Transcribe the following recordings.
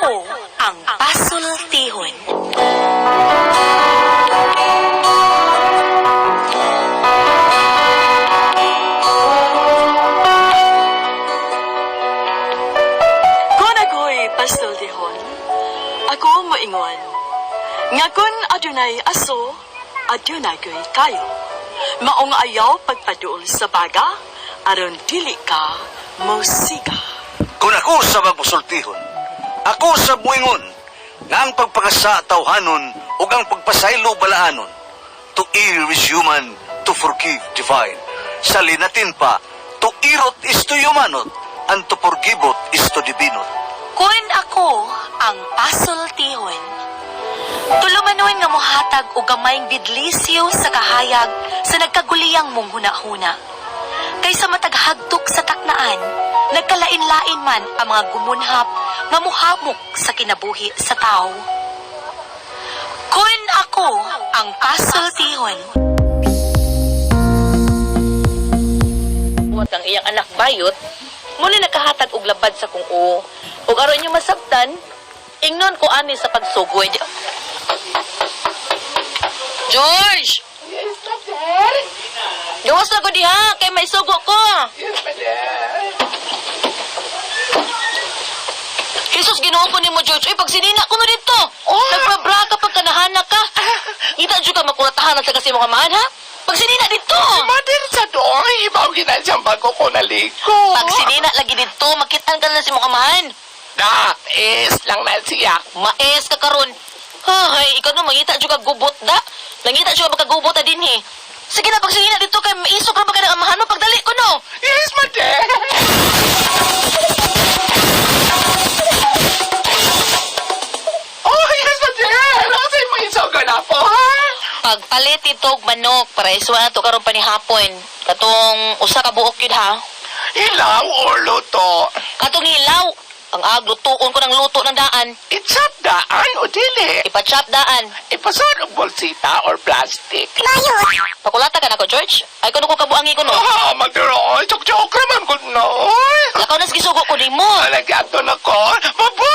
Ako ang pasultihon. Kung ako'y pasultihon, ako moingon. Nga kun adunay aso, adunay ko'y kayo. Maong ayaw pagpaduol sa baga, aron dili ka mosiga. Kung ako sa magmusultihon, ako sa muingon, nga ang pagpakasa tawhanon ug ang pagpasaylo balaanon. To err is human, to forgive divine. Sa linatin pa, to irot is to humanot, and to forgiveot is to divinot. Kun ako ang pasultihon. Tulumanon nga mohatag og gamayng bidlisyo sa kahayag sa nagkaguliyang mong hunahuna. Kaysa matag hagtok sa taknaan, nagkalain-lain man ang mga gumunhap nga muhamok sa kinabuhi sa tao. Kun ako ang pasultihon. Buhat ang iyang anak bayot, muli nakahatag og labad sa kung oo. Ug aron inyo masabtan, ingnon ko ani sa pagsugod. George! Yes, Mother. Gawas na ko diha kay may sugo ko. Yes, Mother. Jesus, Ginoo ko nimo George. Uy, pagsinina ko no dito. Oh. Nagpabra ka pag kanahanak ka. Ita jud ka makuratahan at sa kasi mo kamahan ha. Pagsinina dito. Mother, sa doon, ibaw ginansiyang bago ko naligo. Pagsinina lagi dito, makitaan ka na si mo kamahan. Da, is lang na siya. Mais ka karon. Hay, ikaw no mangita jud ka gubot da. Nangita jud ka makagubot ta dinhi. Sige na pagsinina dito kay maisog ra ba ka ng amahan mo pagdali ko no. Yes, Mother. Oh, yes, Mother. Ano mo isogo na po, ha? Pagpalit itog manok para isuwa na to karon panihapon. Katong usa ka buok yun ha. Hilaw or luto? Katong hilaw. Ang aglutuon ko ng luto ng daan. Itsap daan o dili? Ipachop daan. Ipasod og bolsita or plastic? Pakulata ka na ko, George. Ay kuno ko kabuangi ko no. Oh, Mother, oh, chok-chok raman ko no. Lakaw na gisugo ko nimo. Alagyan na ko. Babo!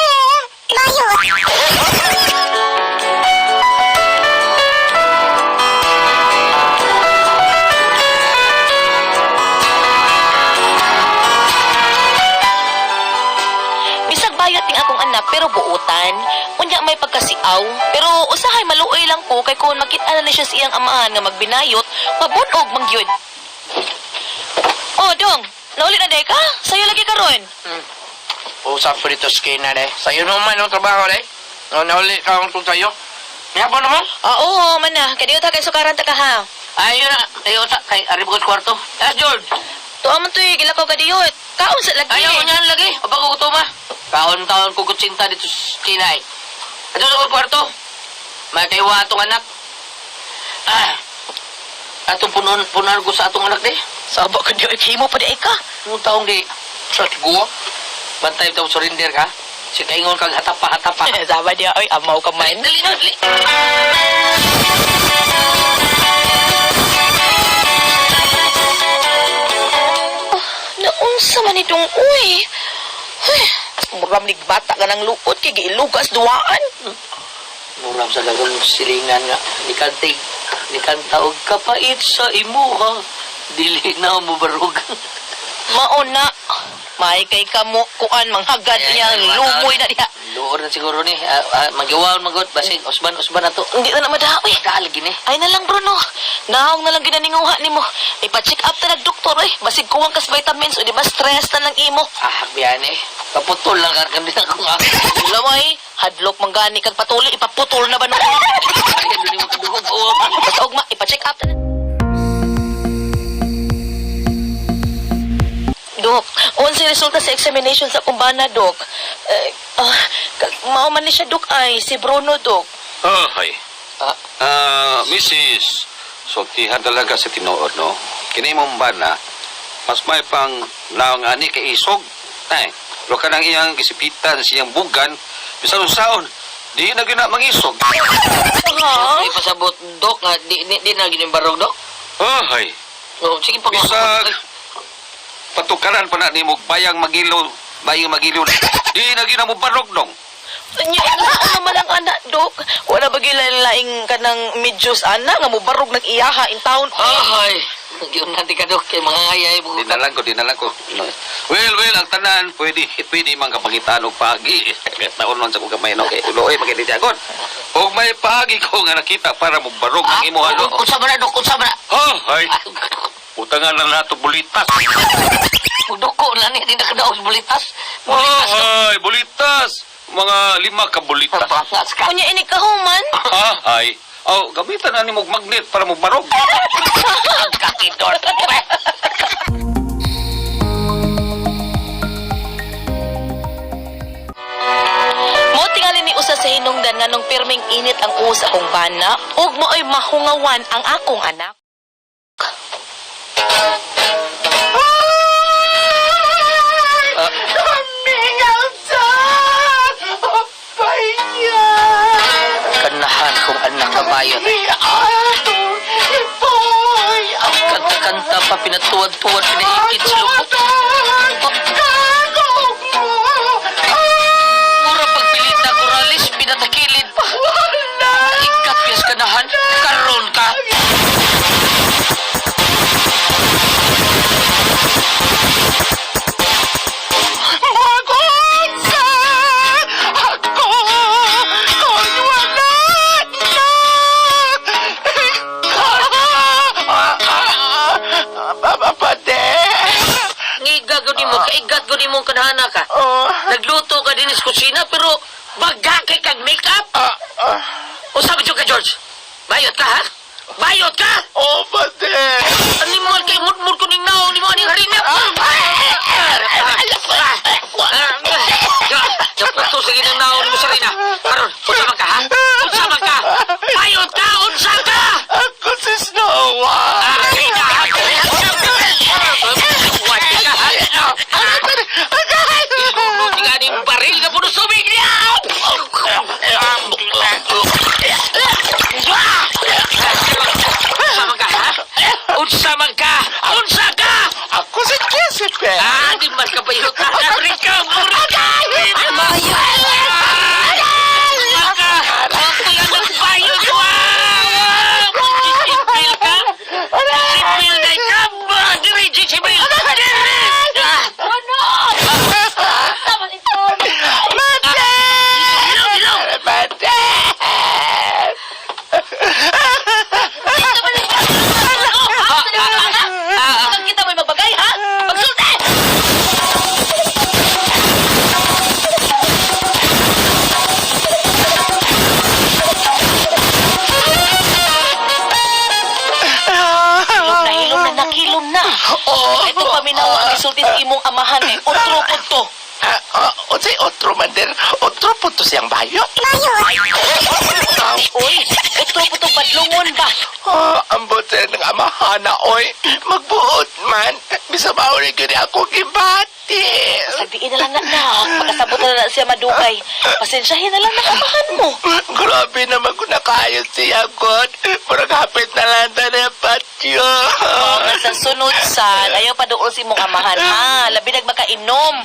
Bisag bayot ning akong anak pero buutan. Unya may pagkasiaw. Pero usahay maluoy lang ko kay kung makita na ni siya sa iyang amahan nga magbinayot, mabunog man gyud. Oh, dong. Nauli na day ka? Sayo lagi karon. Usap ko dito sa kina, de. Sa'yo naman ang trabaho, de. No, nahuli ka akong tong sa'yo. May hapon naman. Ah, oo, man na. Kadiyo ta kay sukaran ta ka ha. Ay, yun na. Ayaw sa, kay Arib ko sa kwarto. Yes, George. Tuwa man to'y gilakaw kadiyot. Kaon sa lagi. Ayaw niyan lagi. O bago ko tuma. Kaon-kaon ko kutsinta dito sa kina, eh. Ato sa kwarto. May kaiwa atong anak. Ah. Atong punon, punan ko sa atong anak, de. Saba ka diyo, himo pa di ka. Nung taong di, sa guwa. Bantay daw surrender ka. Si kaingon kag hatapa, hatapa. Saba diya, oy, amaw ka man. Dali na, dali. Naunsa man itong uy. Ay, muram nig bata ka ng luot kay giilugas duwaan. Murag sa gagawin silingan nga. Nikantig, nikanta og kapait sa imuha. Dili na mo barog. Mauna, may kay kamo kuan manghagad niya lumoy na diha. Luor na siguro ni. Ah, ah, magiwaon magod basig usban usban na to. Hindi na na madawi. Dal gini. Ay na lang Bruno, naong na lang ginaninguha nimo. Ipa-check up ta nag doktor oy, basig kuwang kas vitamins o di ba stress na lang imo. Ah, biyane. Kaputol lang ka kan ako nga. Lamay, hadlok man gani kag patuloy ipaputol na ba no? Ay, dili mo kadugog. Oo. Basta ugma, ipa-check up ta na. Dok, unsa resulta sa examination sa kumbana, Dok? Eh, ah, mao man ni siya, Dok, ay si Bruno, Dok. Oh, ay. Ah. Ah, Mrs. Sultihan talaga sa tinuod, no? Kini mong bana, mas may pang naong ani kay isog. Ay, pero kanang iyang gisipitan sa iyang bugan, bisan unsaon, di na gyud na mangisog. Ha? Ay, pasabot dok nga di di, di na gini barog dok. Oh, ay. Oh, sige pag Bisag patukaran pa na nimo bayang magilo, bayang magilo. Di na gyud na mo barog dong. Anya, ano naman ang anak, Dok? Wala ba laing kanang medyos, ana, nga mubarog ng iyaha in town? Ay, yun natin ka, Dok. Kay mga ngayay mo. Dinalang ko, dinalang ko. Well, well, ang tanan, pwede, pwede man kapangitan og pagi. Taon man sa kong kamay, no? Kay ulo, eh, magkinijagon. Og may pagi ko nga nakita para mubarog ang imo ano. Unsa man na, Dok? Unsa man na? Oh, ay. Utangan lang nato bulitas. Duko na ni, di na kadaog bulitas. Bulitas, Dok. Ay, bulitas. Mga lima ka bulitas. Bangas ka. Unya, ini kahuman? Ah, ay. Oh, gamitan na ni mo magnet para mubarog. Ang kakidor. Mo tingali ni usa sa hinungdan nga nung pirming init ang uos akong bana, ug maoy mahungawan ang akong anak. Kamingaw sa Panya! Kanahan kong anak na bayot. Ni atong ipoy Kanta-kanta pa, pinatuwad-tuwad, pinaikit sa lubot. Mura pagpilita, Corrales, pinatakilid pa. Ikat piyas kanahan, karon ka. Magunsa ako kung wala na Pabapate. Ngiga gud nimo, kaigat gud nimo kanahana ka. Oh. Nagluto ka din sa kusina, pero baga kay kag makeup. Ah, ah. O sabi ka, George? Bayot ka, ha? Bayot ka! Oh, pate. Animal kay mudmud ko ning naong nimo aning harina. Naputo sa ginang naong nimo sa harina. Karon, unsa man ka ha? Unsa man ka? Bayot ka, unsa ka? Ako si Snow White. Ah, harina, ha? White ka, ha? Ilunod nga ning baril nga puno sumig niya. Unsa man ka, ha? Unsa man ka? Unsa ka? Ako si Jessica. Ah, di man ka bayot ka. Rika, mura ka. Bayot. Maka, okay ang nagbayot. Wow! Jisipil ka? Jisipil na ka ba? Diri, Jisipil. Diri! Ah, Ilaw, ilaw. Mate! Ang kita mo'y magbagay, ha? Magsulti! Hilom na, hilom na, nakilom na. Oh. Ito paminaw ang isulti sa imong amahan eh. Otro po to. Ah, ah, unsay otro man din? Otro po to siyang bayot. Uy, otro po to badlungon ba? Oh, ang buti ng amahana, oy. Magbuot man. Bisa mauli gyud ako gibati. Sagdiin na lang na na. Pagkasabot na lang siya madugay. Pasensyahin na lang ng amahan mo. Grabe naman kung nakaayos siya, God. Murag hapit na lang ta na patyo. Oo, nga sa sunod san, ayaw pa doon si imong amahan, ha? Labi nagmakainom.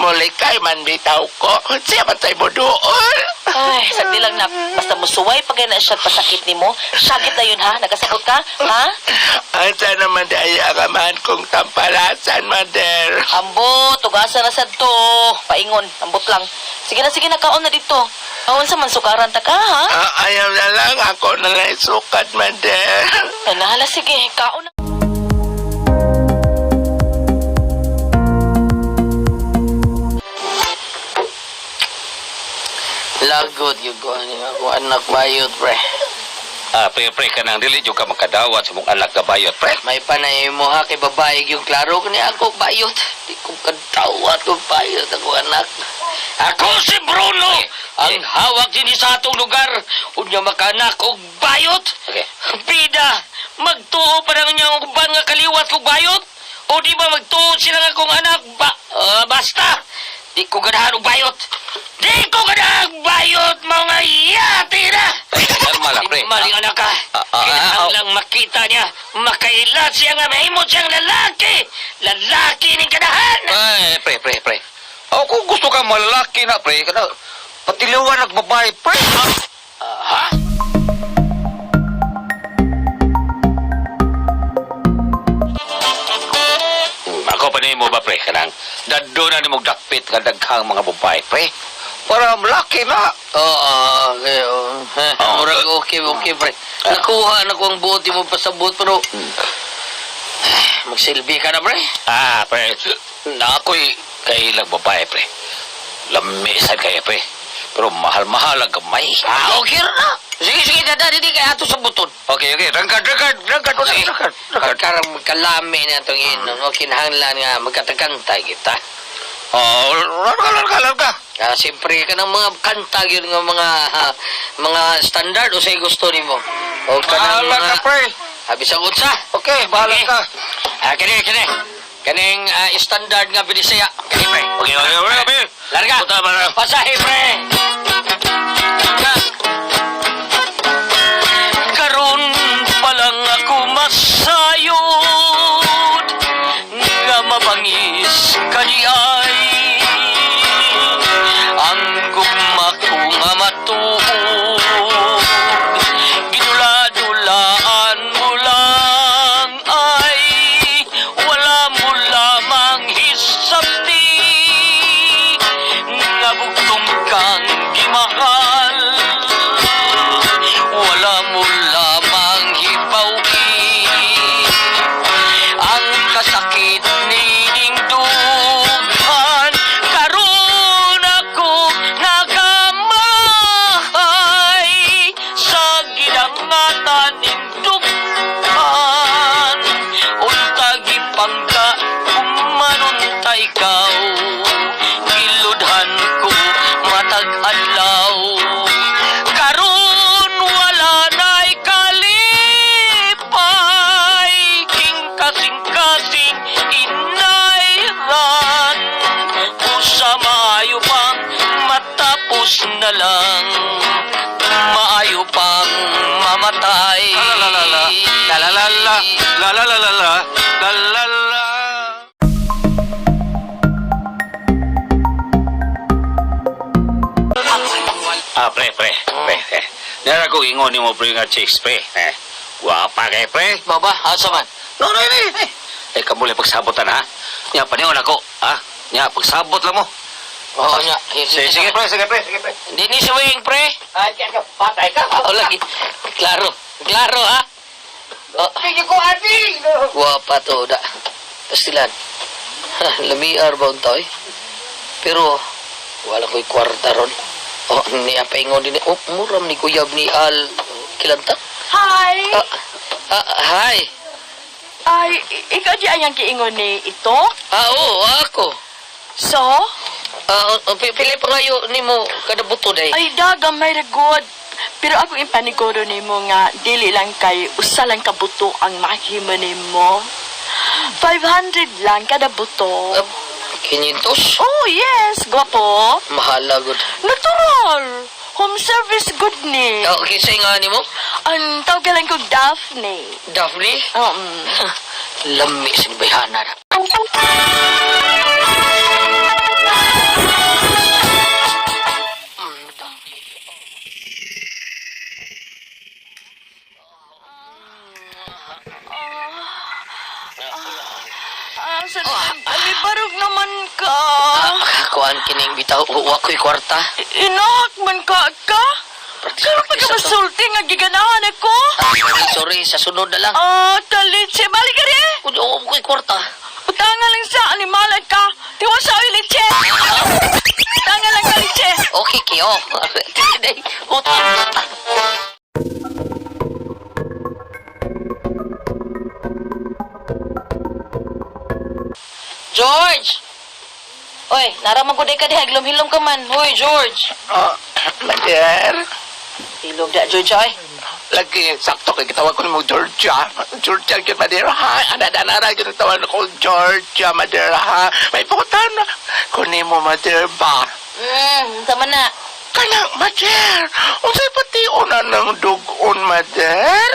Muli kay man bitaw ko. Siya man tayo mo doon. Ay, sagdi lang na. Basta musuway pag na siya pasakit nimo. Syagit na yun, ha? Nagkasabot ka? Ha? Asa naman dahil ang amahan kong tampalasan, mother. Ambot, tugasan na sad to. Paingon, ambot lang. Sige na, kaon na dito. Kaon sa mansukaran ta ka, ha? Ah, ayaw na lang. Ako na lang isukat, mother. Nahala, sige, kaon na. Lagot yung ko ani ako anak bayot, pre. Ah, pre, pre, kanang dili jud ka makadawat sa mong anak ka bayot, pre. May panay mo ha kay babae yung klaro ko ni ako bayot. Di ko kadawat ko bayot ako anak. Ako si Bruno! Ang hawak din sa atong lugar. Unya makanak og bayot. Okay. Bida, magtuo pa nang niyang uban nga kaliwat kog bayot. O di ba magtuo sila nga kong anak? Ba, ah, basta, di ko ganahan og bayot. Di ko ganahan og bayot, mga yati na! Kalma lang, pre. Maling anak ka. Kinahanglang makita niya, makailat siya nga mahimot siyang lalaki. Lalaki ning kanahan. Ay, pre, pre, pre. O, kung gusto ka malalaki na, pre, kana, Patiliwan ang babae, pre. Ha? Ako pa nimo ba, pre? Kanang, daddo na nimo dakpit nga daghang mga babae, pre. Para malaki na. Oo, okay. Oh. Murag okay, okay, pre. Nakuha na ko ang buot mo pasabot, pero magsilbi ka na, pre. Ah, pre. Na ako'y kailang babae, pre. Lamisan kaya, pre. Pero mahal-mahal ang gamay. Ah, okay na. Sige, sige, dada, dili kay ato sa buton. Okay, okay. Rangkad, rangkad, rangkad, Sige. rangkad, rangkad. Pagkarang magkalami na itong inom, no, kinahanglan nga magkatakanta kita. Oh, larga, larga, larga. Ah, siyempre ka ng mga kanta yun nga mga ah, mga standard o say gusto nimo. O kanang Bahala mga ka, pre. Abi sa utsa. Okay, bahala Sige. ka. Ah, kini kini. Kaning standard nga binisaya. Kini pre. Okay, okay, okay, okay. Larga. Punta ba na? Pasahe pre. Karon pa lang ako masayod nga mabangis kaniay ang gugma ko nga matuod gidula-dulaan mo lang ay wala mo lamang hisabti nga bugtong kang gimahal wala mo lamang hibawi ang kasakit nining dughan karon ako nagamay sa gidangatan ning dughan unta gipangga kumanunta ikaw giludhan ko matag adlaw karon wala na'y kalipay king kasing-kasing inayran usa maayo pang matapos na lang maayo pang mamatay. La la la la la la la la la la la la la la la. Ah, pre, pre, pre. Eh. Nara ko ingon nimo pre nga chicks, pre. Eh. Guwapa kay pre. Baba, asa man? No, no, ini. Eh, eh kamuli pagsabotan ha. Nya panion ako, ha? Nya pagsabot lang mo. Oo, nya. Sige, sige, pre, sige, pre, sige, pre. Hindi ni swing, pre. Ah, ka, patay ka. Oo, lagi. Klaro. Klaro, ha? Oh. Sige ko, ati! Guwapa to, da. Pastilan. Lamiar ba unta, eh? Pero, wala ko'y kwarta ron. Oh, niya paingon din. Oh, muram ni Kuyab ni Al Kilanta. Hi! Ah, ah, hi. Ay, ikaw di ayang giingon ni ito? Ah, oo, ako. So? Ah, oh, pili pa ngayo nimo kada buto day. Ay, daga may ragod. Pero ako impaniguro nimo nga dili lang kay usa lang ka buto ang mahimo nimo. 500 lang kada buto. Ah, 500? Oh, yes, gwapo. Mahala gud. Natural. Home service good ni. Ah, okay, sa nga nimo? Ang tawag lang kong Daphne. Daphne? Lami sa bayhana na. Ah, sa ami barog naman ka. Ah, kuan kining bitaw wa ko'y kwarta. Inak man ka ka. Karon pa ka Practice masulti nga giganahan ako. Ah, sorry, sorry, sa sunod na lang. Ah, talitse. Balik ka rin. Kung wa ko'y kwarta. Utanga lang sa animalan ka. Tiwa sa oy, litse. Utanga lang ka, litse. Okay, kiyo. Day, utang. George! Oy, nara man gud ka diha, hilom-hilom ka man. Hoy, George! Oh, Mader. Hilom da George ay. Lagi, sakto kay gitawag ko nimo Georgia. Georgia gyud Mader ha. Ana-ana gyud tawag ko Georgia Mader ha. May putan ko nimo Mader ba. Sama na. Kanang Mader, unsay pati una ng dugon Mader?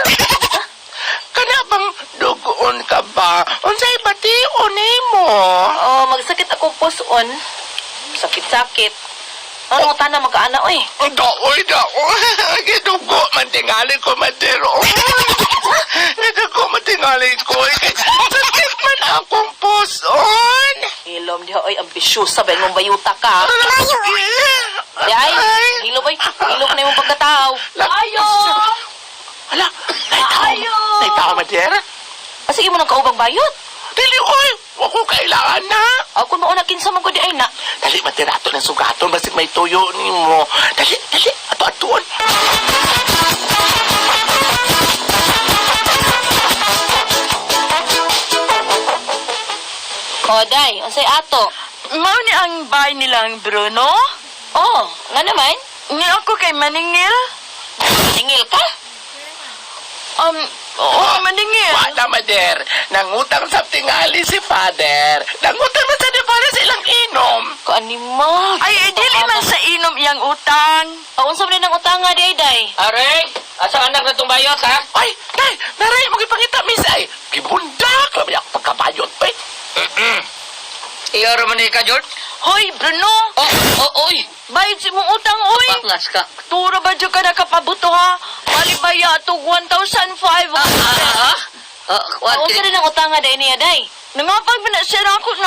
Kana bang dugon ka ba? Unsay pati nimo? Oh, magsakit akong puson. Sakit-sakit. Ano tana magkaana oy? Daoy, daoy. Gidugo man tingali ko, Mader. Gidugo man tingali ko. Sakit man akong puson. Hilom diha oy, ambisyosa ba imong bayuta ka? Di ay, hilom oy, hilom na imong pagkatao. Ayo! Ala, naitaw. Naitaw, Mader. Asa imo nang kaubang bayot? Dili, oy. Wa ko kailangan na. Ako mauna kinsa man ko di ay na. Dali, Mader, ato ng sugaton. Basig may tuyo nimo. Dali, dali. Ato, atuon. O day, unsay ato? Mao ni ang bahay nilang Bruno? Oh, nga naman. Ni ako kay Maningil? Ningil ka? Oo, maningil. Wala, Mader. Nangutang sa tingali si Father. Nangutang na sa ni Father sa ilang inom. Kaanimal. Ay, eh, dili man sa inom iyang utang. Oh, unsa man ang utanga di ay day? Aray, asa anak na tong bayot, ha? Ay, nay, naray, magipangita, miss, ay. Gibundak, labi ako pagkabayot, ay. Iyo ra man ni ka, George. Hoy, Bruno! Oh, oh, oy. Bayad si mong utang, oy! Baklas ka. Tura ba dyan ka nakapabuto, ha? Malibaya, tug 1,500. Ah, ah, ah. Ah, kuwan, Oh, unsa rin ang utanga day niya day? Nangapag ba na siya ako na?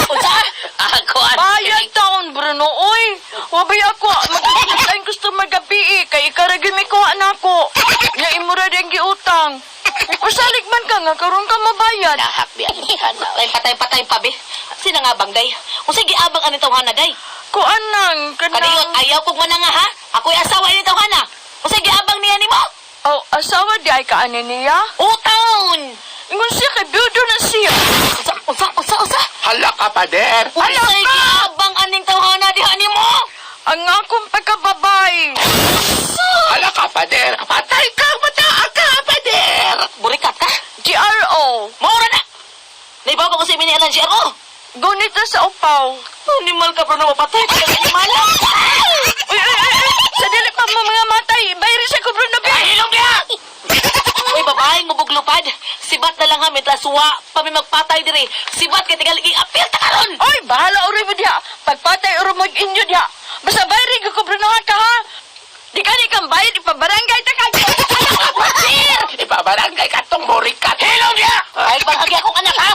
Unsa? Ah, kuwan. Bayad taon, Bruno, oy! Wabay ako, magkakita ang customer gabi eh, kay ikaragin may kuha na ako. Nga imura din giutang. Pasalig man ka nga, karon ka mabayad. Nahak biya. Patay patay patay pa be. Sinangabang day. Unsay giabang ani tawhana day? Kuan nang, kanang... Kaniyon ayaw kog mananga ha. Ako'y asawa ini tawhana. Unsay giabang niya nimo? Oh, asawa di ay kaani niya? Utaon. Ingon siya kay Budo na siya. Unsa unsa unsa unsa? Hala ka, Father. Hala Unsay ka! giabang aning tawhana diha nimo? Ang akong pagkababay. Hala ka, Father. Patay ka, mataa ka, Father. Burikat ka? GRO. Maura na. Naibaw ko sa imini alang siya ko. Gunit na sa upaw. Animal ka pero mapatay ka ng animal. Uy, uy, uy, uy! Sa dili pa mo mga matay, bayri siya ko Bruno B. Hilom biya! Uy, babaeng mubuglupad. Sibat na lang ha, mitlaswa. Pami magpatay diri. Sibat kay tingali apil ta karon. Oy, bahala uri mo diha. Pagpatay uro mag inyo diha. Basta bayri ko Bruno ha ka ha. Di ka ni kang bayad ipabarangay ta ka. Father! Ipabarangay ka tong burikat. Hilom niya! Ay, bahagi akong anak ha.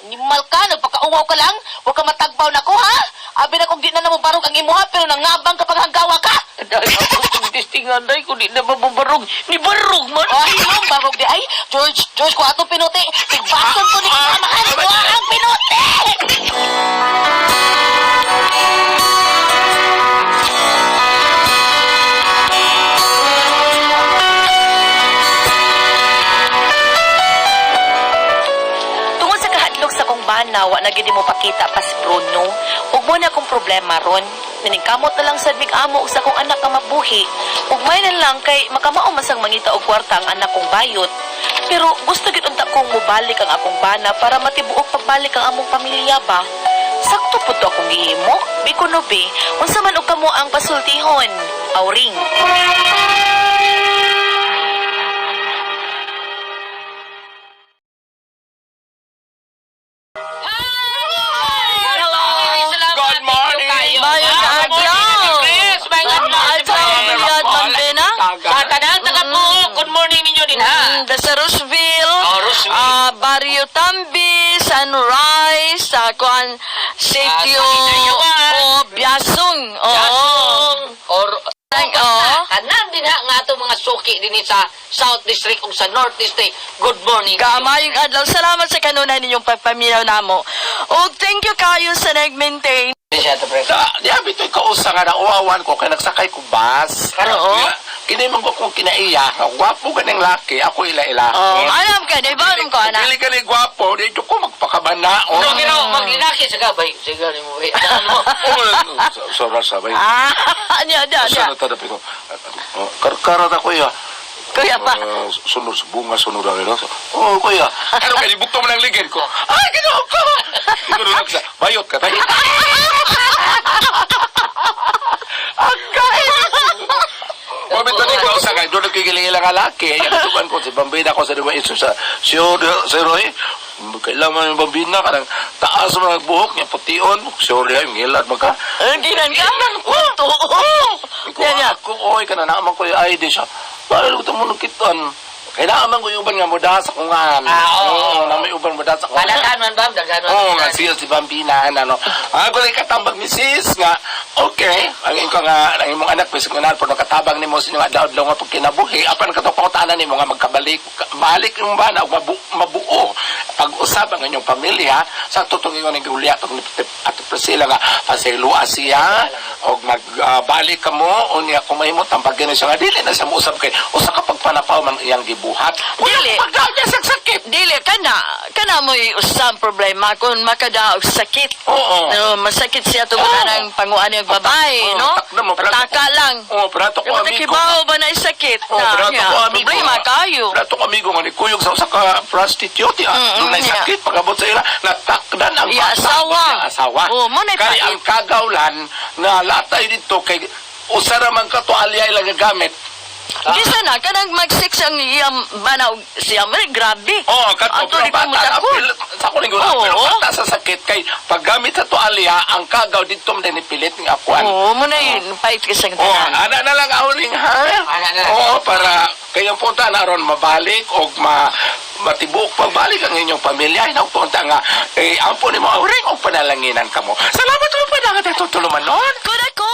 Animal ka, nagpakauwaw ka lang. Huwag ka matagbaw na ko ha. Abi na kung di na namo barog ang imuha pero nangabang kapag hanggawa ka. Dahil ako itong testingan, day, kung di na mababarog. Ni barog man. Oh, hilom, barog di ay. George, George, ko atong pinuti. Tigbason ko ni kasamahan. Kuha ang pinuti! Tungod sa kahadlok sa kong bana, wa na gid mo pakita pa si Bruno. Ug mo na akong problema ron. Naningkamot na lang sad mig amo ug sa akong anak nga mabuhi. Ug may na lang kay makamao man sang mangita og kwarta ang anak kong bayot. Pero gusto gid unta kong mobalik ang akong bana para matibuok pagbalik ang among pamilya ba. Sakto pud to akong gihimo. Biko no be, unsa man og kamo ang pasultihon? Auring. Hello! Good morning. Maayong adlaw. Chris! Maayong adlaw! Maayong adlaw, Bambina. Sa tanang taga-buok, good morning ninyo din ha. Sa Roseville, Oh, Roseville. Barrio Tambi, Sunrise, sa kuan Sitio Ah, sa Kinayuan. o Biasong. Oo. Yasong, or Ay, oo. tanan din ha nga atong mga suki din sa South District ug sa North District. Good morning. Kamayong adlaw. Salamat sa kanunay ninyong pagpaminaw namo. Og thank you kayo sa nag-maintain. Siya to, pre. Sa, di abi to'y kausa nga nauawan ko kay nagsakay ko bus. Oo. Kini man ko kung kinaiya, gwapo ganing laki, ako ila-ila. Oh, alam ka, di ba? Anong ko, anak? Dili ka ni gwapo, di ko magpakabana. Oh. Pero pero maglinaki sa gabay. Sige mo. eh, Ano mo? Sobra sabay. Ah, niya, niya, niya. Sunod ta dapat ko. Karkarat ako ya. Kuya pa. Sunod sa bunga, sunod ang ilo. Oh, kuya. Ano kay bukto mo ng ligid ko? Ay, ginoo ko. Siguro lang sa bayot ka tayo. Agay! Mabito ni ko sa kay doon nagkikiling nga laki. Yan tuban ko si Bambina ko sa diwa iso sa sure sa Roy. Kailangan yung Bambina kanang taas mga buhok niya pution. Sure ay ngilad magka. Ang ginan ka? Ginan ko. Ko ako, oy, kana naaman ko yung ID siya. Bakit ko mo nakitan? Kailangan man ko yung uban nga muda sa kungan. Ah, oo. Na may uban muda sa kungan. Daghan man, Bam. Daghan man. Oo, nga siya si Bambina, ano. Ako lang katambag misis nga, okay, ang ikaw nga, ang imong anak, bisag nga po, nakatabang nimo sa inyong adlaw nga pagkinabuhi, apan katong nimo nga magkabalik, balik yung bana, ug mabuo. Pag-usap ang inyong pamilya, sa tutong ingon ni Julia, atong at Priscilla nga, pasayloa siya, og magbalik ka mo, unya kung mahimo, tambagin na siya nga, dili na siya mousab kay, usa ka pagpanapaw man iyang gibuhat. Dili. Pagdaw niya sa sakit. Dili kana kana mo'y usang problema kung makadaog sakit. Oo. No, masakit siya tungod Oo. ng panguan ng babae, Oo, no? takna mo, pero- Pataka lang. Oo, pero ato ko Yung amigo. kibaw ba na sakit Oh, na? pero ato Nga, ko amigo. Problema kayo. Pero ato ko amigo nga ni kuyog sa usa ka prostitute ah. Dunay sakit pag-abot sa ila natakdan ang Iya, bata, asawa. iya, asawa. Oh, mo na'y Kay pait. ang kagawlan na latay dito kay usa ra man ka tuwalya ilang gagamit. Kisa na kanang mag-sex ang iyang bana og siya man grabe. Oh, kato Ato pero di ko bata na mutakod. apil, sa ko linggo Oo. pero bata sa sakit kay paggamit sa tuwalya ang kagaw dito man nipilit ng akuan. Oo, mo na'y pait ka sa Oh, tanan. ana na lang auling ha. Ana na lang. Oo, para kayong punta na ron mabalik o matibok pagbalik ang inyong pamilya. Ay, punta nga, eh, ampo ni mo auring o panalanginan ka mo. Salamat mo pa na tutuluman nun. Kuna.